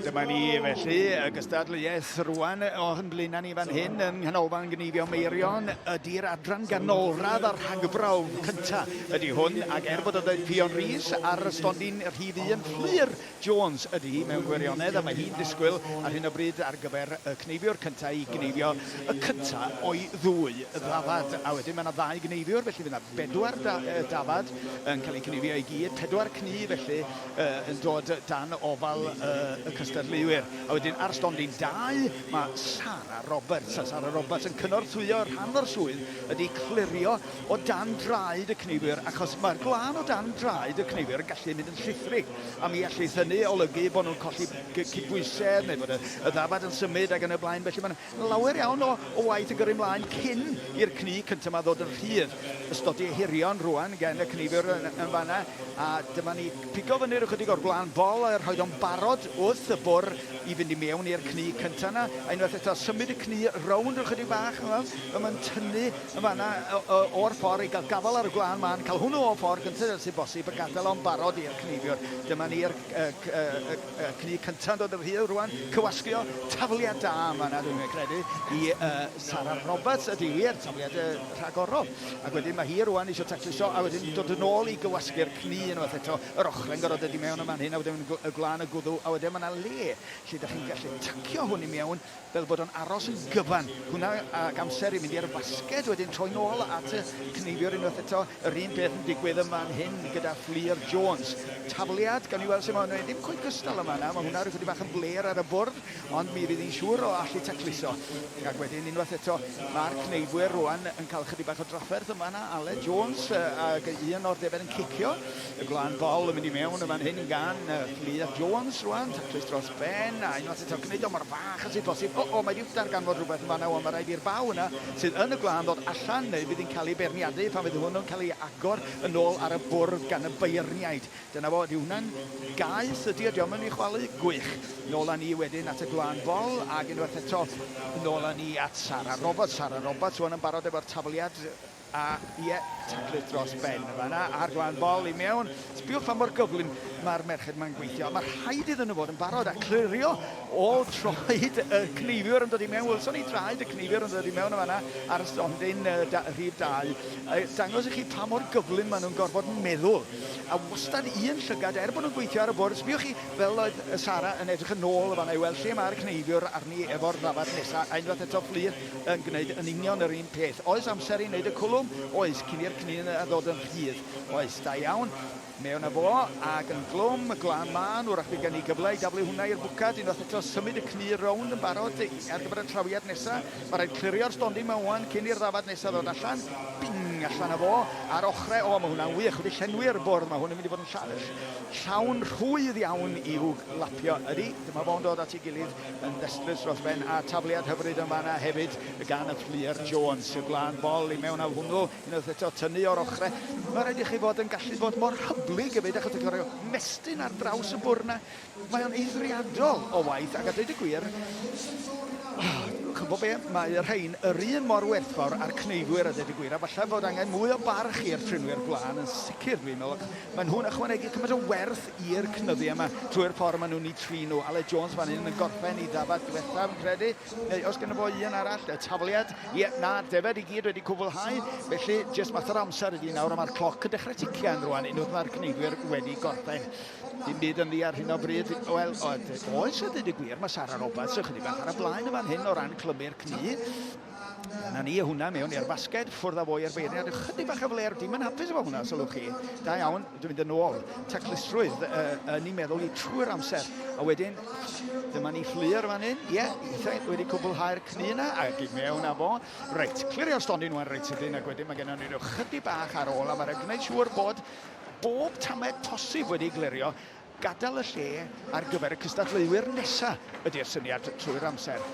dyma ni felly, y gystadleuaeth rwan o'n blaenau ni fan hyn yng Nghanolfan Gneifio Meirion ydy'r adran ganolradd a'r rhagbrawf cyntaf ydy hwn, ac er bod o'n dweud Ffion Rees ar y stondin rhif un, Fflur Jones ydy hi mewn gwirionedd, a mae hi'n disgwyl ar hyn o bryd ar gyfer y cneifiwr cyntaf i gneifio y cyntaf o'i ddwy ddafad. A wedyn mae yna ddau gneifiwr, felly fydd yna bedwar dafad yn cael eu cneifio i gyd, pedwar cnu felly yn dod dan ofal y cystadleuwyr. A wedyn ar stondin dau mae Sara Roberts, a Sara Roberts yn cynorthwyo rhan o'r swydd ydy clirio o dan draed y cneifwyr, achos mae'r gwlân o dan draed y cneifwyr yn gallu mynd yn llithrig, a mi allith hynny olygu bod nhw'n colli cydbwysedd neu bod y, y ddafad yn symud ac yn y blaen. Felly mae'n lawer iawn o, o waith yn gyrru mlaen cyn i'r cnu cyntaf yma ddod yn rhydd. Ystodi hirion rwan gen y cneifwyr yn, yn fanna, a dyma ni pigo fyny rhyw chydig o'r gwlân bol a rhoi o'n barod wrth y bwr i fynd i mewn i'r cnu cyntaf yna. A unwaith eto symud y cnu rownd rhyw chydig bach, fel mae'n tynnu yn fan'na o'r ffordd i gael gafael ar y gwlân mân, cael hwnnw o'r ffordd gynted ag sy'n bosib a gadael o'n barod i'r cneifiwr. Dyma ni'r cnu cynta'n dod yn rhydd rwan, cywasgio, tafliad da yn fan'na dwi'n credu i Sara Roberts ydy wir, tafliad rhagorol. Ac wedyn mae hi rwan eisiau tacluso a wedyn dod yn ôl i gywasgu'r cnu unwaith eto, yr ochrau'n gorfod dod i mewn yn fan hyn a wedyn y gwlân y gwddw a wedyn mae 'na le lle dach chi'n gallu tycio hwn i mewn fel bod o'n aros yn gyfan. Hwnna ag amser i mynd i'r fasged, wedyn troi nôl at y cneifiwr unwaith eto. Yr un peth yn digwydd yn fan hyn gyda Fflur Jones. Tafliad, gawn ni weld sut mae hwnna'n Ddim cweit gystal yma na, mae hwnna rhyw chydig bach yn flêr ar y bwrdd, ond mi fydd hi'n siŵr o allu tacluso. Ac wedyn unwaith eto, mae'r cneifwyr rwan yn cael chydig bach o drafferth yn fan'na. Aled Jones ag un o'r defaid yn cicio. Y gwlân bol yn mynd i mewn yn fan hyn gan Fflur Jones rwan, taclus dros ben, a unwaith eto gwneud o mor fach â sydd bosib. O, o, mae 'di darganfod rhywbeth yn fan'na, wel mae rhaid i'r baw yna sydd yn y gwlân ddod allan neu fydd hi'n cael ei beirniadu pan fydd hwnnw'n cael ei agor yn ôl ar y bwrdd gan y beirniaid. Dyna fo, ydy hwnna'n gaeth ydy o, dio'm yn mynd i chwalu? Gwych. Nôl â ni wedyn at y gwlân bol, ac unwaith eto nôl â ni at Sara Roberts. Sara Roberts rwan yn barod efo'r tafliad. A ie, taclus dros ben yn fan'na, a'r glan bol i mewn. Sbiwch pa mor gyflym mae'r merched 'ma'n gweithio. Mae rhaid iddyn nhw fod yn barod a clirio ôl troed y cneifiwr yn dod i mewn. Welson ni draed y cneifiwr yn dod i mewn yn fan'na ar y stondin rhif 2. Dangos i chi pa mor gyflym maen nhw'n gorfod meddwl. A wastad un llygad, er bod nhw'n gweithio ar y bwrdd, sbiwch chi fel oedd Sara yn edrych yn ôl yn fan'na i weld lle mae'r cneifiwr arni efo'r ddafad nesa', a unwaith eto Fflur yn gwneud yn union yr un peth. Oes amser i wneud y cwlwm? Oes, cyn i'r cnyn ddod yn rhydd. Oes, da iawn. Mewn â fo, ac yn glwm, y gwlân mân, wrach bydd gen i gyfle i daflu hwnna i'r bwcad unwaith eto, symud y cnu rownd yn barod ar gyfer y trawiad nesa. Mae rhaid clirio'r stondin 'ma ŵan cyn i'r ddafad nesa ddod allan. Bing! Allan â fo, a'r ochrau, o, mae hwnna'n wych, wedi llenwi'r bwrdd, mae hwn yn mynd i fod yn llawn rhwydd iawn i'w lapio. Ydy, dyma fo'n dod at ei gilydd. Yn ddestlus dros ben, a tafliad hyfryd yn fanna hefyd gan y Fflur Jones. Y gwlân bol i mewn â hwnnw, unwaith eto tynnu o'r ochrau. Mae rhaid i chi fod yn gallu bod mor hyblyg hefyd, achos ti'n gorfod mestyn ar draws y bwrdd 'na. Mae o'n eithriadol o waith, ac a dweud y gwir, ch'bo be, mae y rhain yr un mor werthfawr â'r cneifwyr a dweud y gwir, a falle fod angen mwy o barch i'r trinwyr gwlân yn sicr, dwi'n meddwl. Maen nhw'n ychwanegu cymaint o werth i'r cnyddiau yma trwy'r ffordd maen nhw'n eu trin nhw. Aled Jones fan hyn yn gorffen ei ddafad diwethaf yn credu. Neu os gynno fo un arall, y tafliad. Ie, na, defed i gyd wedi cwblhau. Felly, jyst mater o amser ydi nawr, a mae'r cloc yn dechrau tician rwan, unwaith mae'r cneifwyr wedi gorffen. Dim byd ynddi ar hyn o bryd. Wel, oes a dweud y gwir, mae Sara Roberts ychydig bach ar y blaen y fan hyn o ran clymu'r cnu. Dyna ni, hwnna mewn i'r fasged, ffwrdd â fo i'r beirniad, ychydig bach o fler, dim yn hapus efo hwnna, sylwch chi. Da iawn, dwi'n mynd yn ôl. Taclusrwydd uh, yn ei meddwl i trwy'r amser. A wedyn, dyma ni Fflur fan hyn, ie, yeah, wedi cwblhau'r cnu yna, ac i mewn â fo. Reit, clirio'r stondin wan reit sydyn, ac wedyn mae gennym ni rhyw chydig bach ar ôl, a mae'n rhaid gwneud siŵr bod bob tamed posib wedi glirio. Gadael y lle ar gyfer y cystadleuwyr nesa ydy'r syniad trwy'r amser.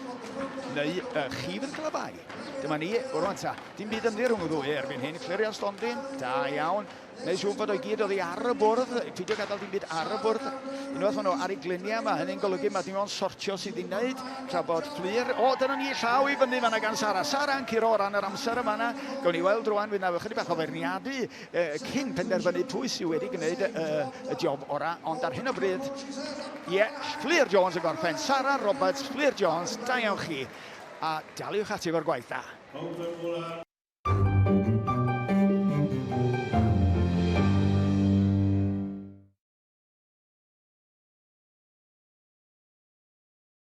Neu uh, chi fydd yn cael y bai. Dyma ni, rwan ta. Dim byd ynddi rhwng y ddwy erbyn hyn. Clirio'r stondin, da iawn. Neu siŵr fod o'i gyd oddi ar y bwrdd, peidio gadael dim byd ar y bwrdd. Unwaith maen nhw ar ei gliniau, mae hynny'n golygu mae dim ond sortio sydd i'w wneud, tra bod Fflur... O, dyna ni, llaw i fyny fanna gan Sara. Sara yn curo o ran yr amser yma yna. Gawn ni weld rwan, fydd na ychydig bach o feirniadu cyn penderfynu pwy sydd wedi gwneud y job ora. Ond ar hyn o bryd, ie, yeah, Fflur Jones yn gorffen. Sara Roberts, Fflur Jones, da iawn chi. A daliwch ati efo'r gwaith da.